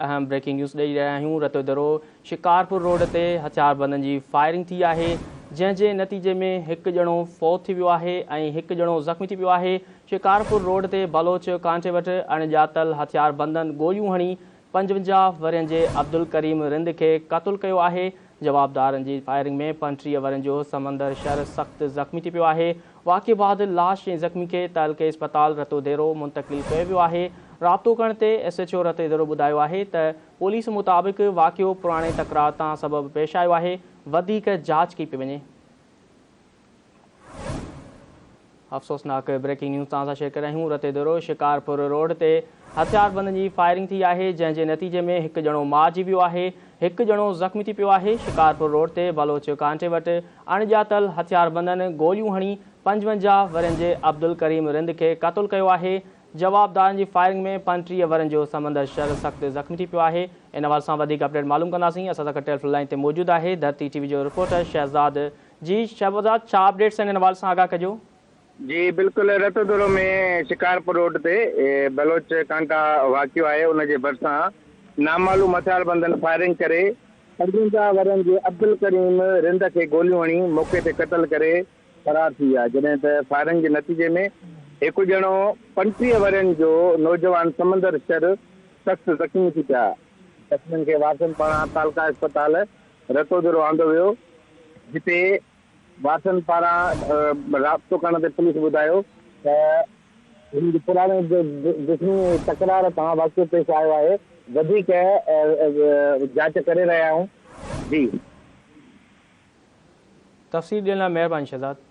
اهم breaking news ڏئي رهيا آهيون رتوديرو شڪارپور روڊ تي هٿياربندن جي فائرنگ ٿي آهي جنهن جي نتيجي ۾ هڪ ڄڻو فوت ٿي ويو آهي ۽ هڪ ڄڻو زخمي ٿي پيو آهي شڪارپور روڊ تي بلوچ ڪانٽي وٽ اڻڄاتل هٿياربندن گوليون هڻي 55 ورهين جي عبدالڪريم رند کي قتل ڪيو آهي جوابدارن جي فائرنگ ۾ 35 ورهين جو سمندر شر سخت زخمي ٿي پيو آهي. واقعي بعد لاش ۽ زخمي کي تعلقي اسپتال رتوديرو منتقل ڪيو ويو آهي. رابطو ڪرڻ تي ايس ايڇ او رتوديرو ٻڌايو آهي ته پوليس مطابق واقعو پراڻي تڪرار تان سبب پيش آيو آهي، وڌيڪ جاچ ڪئي پئي وڃي. افسوسناڪ بريڪنگ نيوز توهان سان شيئر ڪري رهيا آهيون رتيديرو شڪارپور روڊ تي هٿياربندن جي فائرنگ ٿي آهي جنهن جي نتيجي ۾ هڪ ڄڻو مارجي ويو آهي هڪ ڄڻو زخمي ٿي پيو آهي شڪارپور روڊ تي بلوچ ڪانٽي وٽ اڻڄاتل هٿياربندن گوليون هڻي 55 ورهين جي عبدالڪريم رند کي قتل ڪيو آهي جوابدارن جي فائرنگ ۾ 35 ورهين جو سمندر شر سخت زخمي ٿي پيو آهي ان حوالي سان وڌيڪ اپڊيٽ معلوم ڪنداسين اسان سان گڏ ٽيليفون لائين تي موجود آهي ڌرتي ٽي وي جو رپورٽر شهزاد جي شهزاد ڇا اپڊيٽس آهن ان حوالي سان آگاهه ڪجو. جي بلڪل رتودورو ۾ شڪارپور روڊ تي بلوچ ڪانٽا واقعو آهي ان جي ڀرسان نامعلوم هٿياربندن فائرنگ ڪري 55 ورهين جي عبدالڪريم رند کي گوليون هڻي موقعي تي قتل ڪري فرار ٿي ويا جڏهن ته فائرنگ جي نتيجي ۾ هڪ ڄڻو 35 ورهين جو نوجوان سمندر شر سخت زخمي ٿي پيا زخمين کي وارثن پاران تعلقه اسپتال رتوديرو آندو ويو، جتي وارثن پاران رابطو ڪرڻ تي پوليس ٻڌايو ته هن جي پراڻي دشمني ۽ تڪرار تان واقعو پيش آيو آهي، وڌيڪ جاچ ڪري رهيا آهيون. جي. تفصيل ڏيڻ لاء مهرباني شهزاد.